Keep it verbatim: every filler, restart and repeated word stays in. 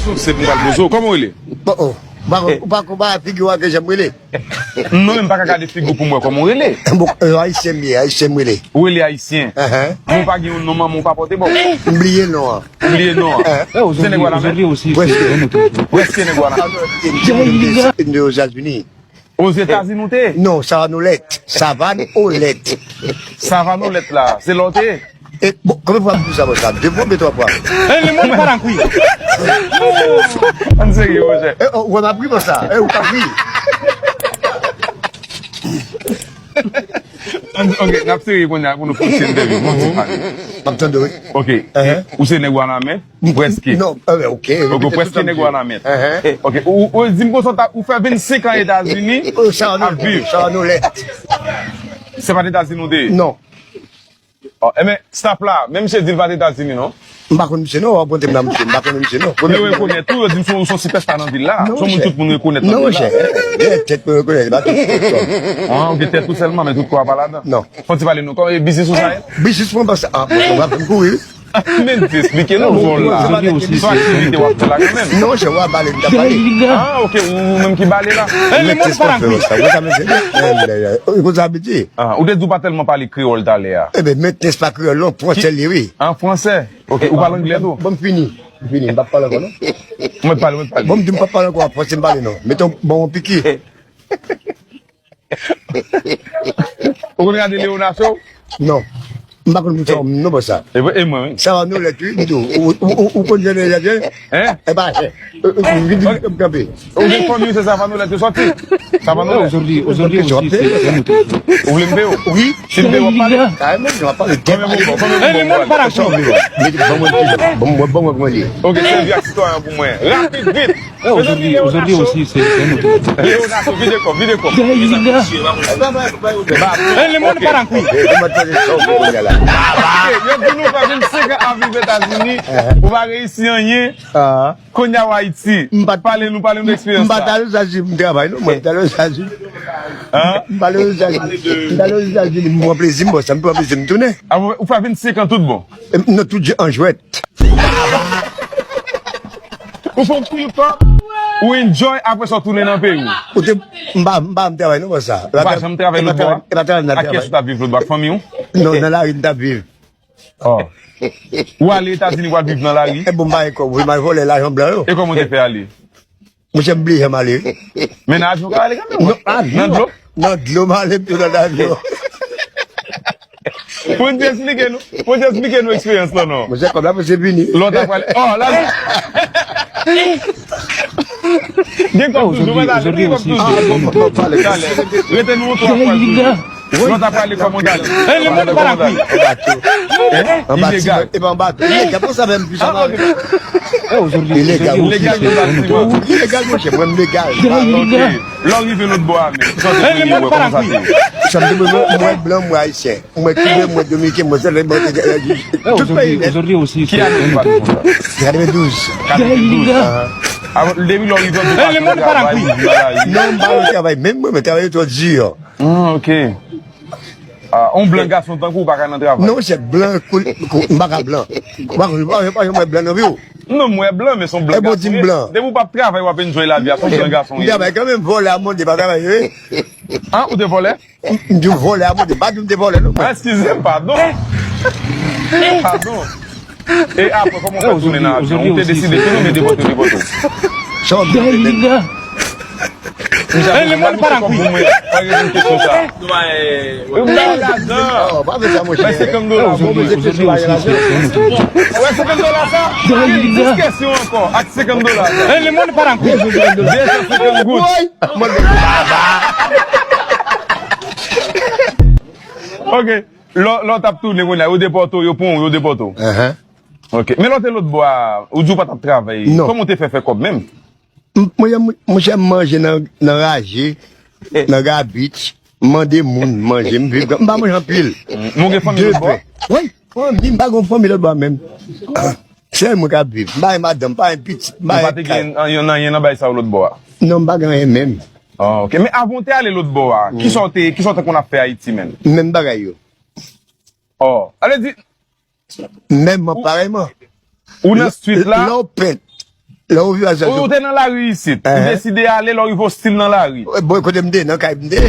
Se pou m pral poze w. Kòman w rele? Bon, oh. Ou pa, ou pa konpare figi w ak jan m rele? Non, men m pa ka gade figi w pou m wè kòman w rele. Bon, euh, Ayisyen m ye, Ayisyen m rele. Ou rele Ayisyen. Aham. Men w pa gen yon non manman w pa pote ba w. M bliye non an. Ou bliye non an. Eh. Ou se nèg Wanament? Prèske. Prèske nèg Wanament. Mwen te Ozetazini. Ozetazini w te? Non, Savanolèt. Savanolèt. Savanolèt la, se la w te? E, bon, konbyen fwa m di w sa, bon, sa? De fwa oubyen twa fwa? E, le monde parle en couille. Ann serye, monchè. E, oh, ou wè m ap ri, bon, sa. E, ou t ap ri. Ann, ok, n ap serye kounye a pou nou fè yon ti entèvyou. M ap tande w, wi. Ok. Ou se nèg Wanament? Prèske. Non, eh, ok. Ok, ou prèske nèg Wanament. Ok, ou, ou di m konsa, ou fè vennsenk an Etazini, ap viv. Savanolèt. Se pa t Etazini w te ye? Non. Oh, enben, staff la, men misye di l pa t Etazini, non? M pa konn misye, non, w ap montre m nan misye, m pa konn misye, non. Yo rekonèt ou, yo di m se yon, se yon sipèsta nan vil la. Se yon moun tout moun rekonèt nan vil la. Non, monchè, gen tèt mwen rekonèt, se pa tout kò. Ah, ou gen tèt ou sèlman, men tout kò a pa ladan. Non. Fò w ti pale nou, kòman e biznis ou sa ye? Biznis mwen pa sa, ah, bon, w ap fè m kouri, wi. Men di, eksplike nou zòn la. Se yon aktivite w ap fè la kanmenm. Non, se w a bale, m t ap bale. Ah, ok, ou menm ki bale la. Men tès pa fè sa. Ou sa mete. Ou konn sa vle di? Ah, ou te di w pa tèlman pale kreyòl talè a. Eben, men tès pa kreyòl, non, fransè li ye, wi. An fransè? Ok, ou pale anglè tou? Bon, m fini. M fini, m p ap pale ankò, non. Mwen pale, mwen pale. Bon, m di m p ap pale ankò, an fransè m pale, non. Mete yon, bon, yon piki. Ou konn gade Leona Show? Non. M pa konn moun sa, non, bon, sa. E mwen, e mwen, wi. Savanolèt, wi, m di w. Ou, ou, ou, ou konn jan de jardin? Hein? E pa chè. Vin, vin, kanpe. Ou gen fanmi w se Savanolèt yo sòti? Savanolèt. Aujourd'hui, aujourd'hui aussi, c'est un autre jour. Ou vle m peye w? Wi. Si m peye w, w ap pale? Kareman, m ap pale. Konbyen pou bon, konbyen pou bon? Bon, bon, bon, bon, bon, bon. Ok, sèvi ak sitwayen pou mwen. Rapid, vit. Aujourd'hui, aujourd'hui aussi, c'est un autre jour. Leona Show, vide kò, vide kò. Ba, eh, le monde parle en couille. Ok, yo di nou fè vennsenk an ap viv Etazini, ou pa reyisi anyen. Kounye a w Ayiti. Pale nou, pale nou de eksperyans la. M pa t al Etazini pou m travay, non. Mwen, m t al Etazini. M t al Etazini. M t al Etazini, m pran plezi m, bon, sa m pran plezi m tounen. Ah, ou fè vennsenk an tout bon? Non, tout an jwèt. Ou fè yon kou kòb, ou enjoy, apre sa w tounen nan peyi w. Ou te, m pa, m pa, m travay non, bon sa. Ou pa janm travay lòt bò a? E pa travay m t ap travay. Ak kiyès ou t ap viv lòt bò a? Ak fanmi w? Non, nan lari m t ap viv. Oh. Ou ale Etazini, ou al viv nan lari? E bon, m pa gen kòb, wi, m al vòlè lajan blan yo. E kòman w te fè ale? Monchè, m bliye jan m ale, wi. Men nan avyon w ka ale kanmenm. Non, avyon. Nan dlo? Nan dlo m ale, m tou nan avyon. Pou n te eksplike nou, pou n te eksplike nou eksperyans lan, non. Monchè, kòb la prese fini. Lè w ta prale, oh, la. Gen kòb toujou, mwen, la, gen kòb toujou. Ah, bon, bon, bon, pale. Talè. Rete nou yon twa fwa toujou. Lè w ta prale, kòman w t ale? Eh, le monde parle en couille. An bato. Ilegal. E pa an bato. Ilegal, pou sa menm, pou sa. Ah, ok. Ilegal. Ilegal, ilegal, monchè, mwen, m legal. Ah, ok. Lè w rive lòt bò a, men, kisa w te premye wè, kòman sa te ye? Sa m te premye wè, m wè blan, m wè ayisyen. M wè kiben, m wè dominiken, m wè sèl, m wè tout peyi nèt. Ki ane w pati konsa? Katrevendouz. Katrevendouz. Depi lè w rive an tou, pa nan travay, ou nan lari. Non, m pa nan travay menm, mwen, men travay yo twò di. Ah, ok. Ah, on blan gason tankou w pa ka nan travay. Non, se blan, kou, kou, m pa ka blan. Ou pa, ou pa, ou pa janm wè blan nan vi w? Non, m wè blan, men se on blan gason w ye. Depi w p ap travay, w ap enjoy lavi a, se on blan gason w ye. M travay kanmenm, vòlè a mande pa travay, wi. Ah, ou te vòlè? M, m di w vòlè a mande, pa di m te vòlè, non, mwen. Ah, eskize m, padon. Padon. E apre, kòman w fè tounen nan avyon? Ou te deside tounen oubyen depòte w, depòte w? Sa w ap di? Misye ap mande kòb pou mwen. Pa reponn kesyon sa. Ou ba yo lajan. Oh, pa fè sa, monchè. Bay senkant dola, bon, mwen. Ou wè senkant dola sa? Dis kesyon ankò ak senkant dola sa. De san senkant goud. Woy! Mwen, baba. Ok. Lè, lè w t ap tounen kounye a, yo depòte w, yo pran w, yo depòte w. Ok. Men lè w te lòt bò a, ou di w pa t ap travay. Non. Kòman w te fè fè kòb menm? M, mwen, mwen, monchè, m manje nan, nan raje, nan gabich, m mande moun manje, m viv, m pa manje anpil. Mm. Men w gen fanmi lòt bò a? Wi, fanmi, m pa gen fanmi lòt bò a menm. Sèl mwen k ap viv. M pa gen madanm, m pa gen pitit, m pa gen kay. Ou pa te gen anyen, anyen nan bagay sa yo lòt bò a? Non, m pa gen anyen menm. Ah, ok. Men avan w te ale lòt bò a, kisa w te, kisa w te konn ap fè Ayiti menm? Menm bagay yo. Oh, ale di. Menm mwen, parèyman. Ou nan street la? Lè w pent. Lè ou vin a Zazou. Ou te nan lari isit. Ou Ehe. Deside ale, lè w rive ostil nan lari. Bon, kote m te, nan kay m te.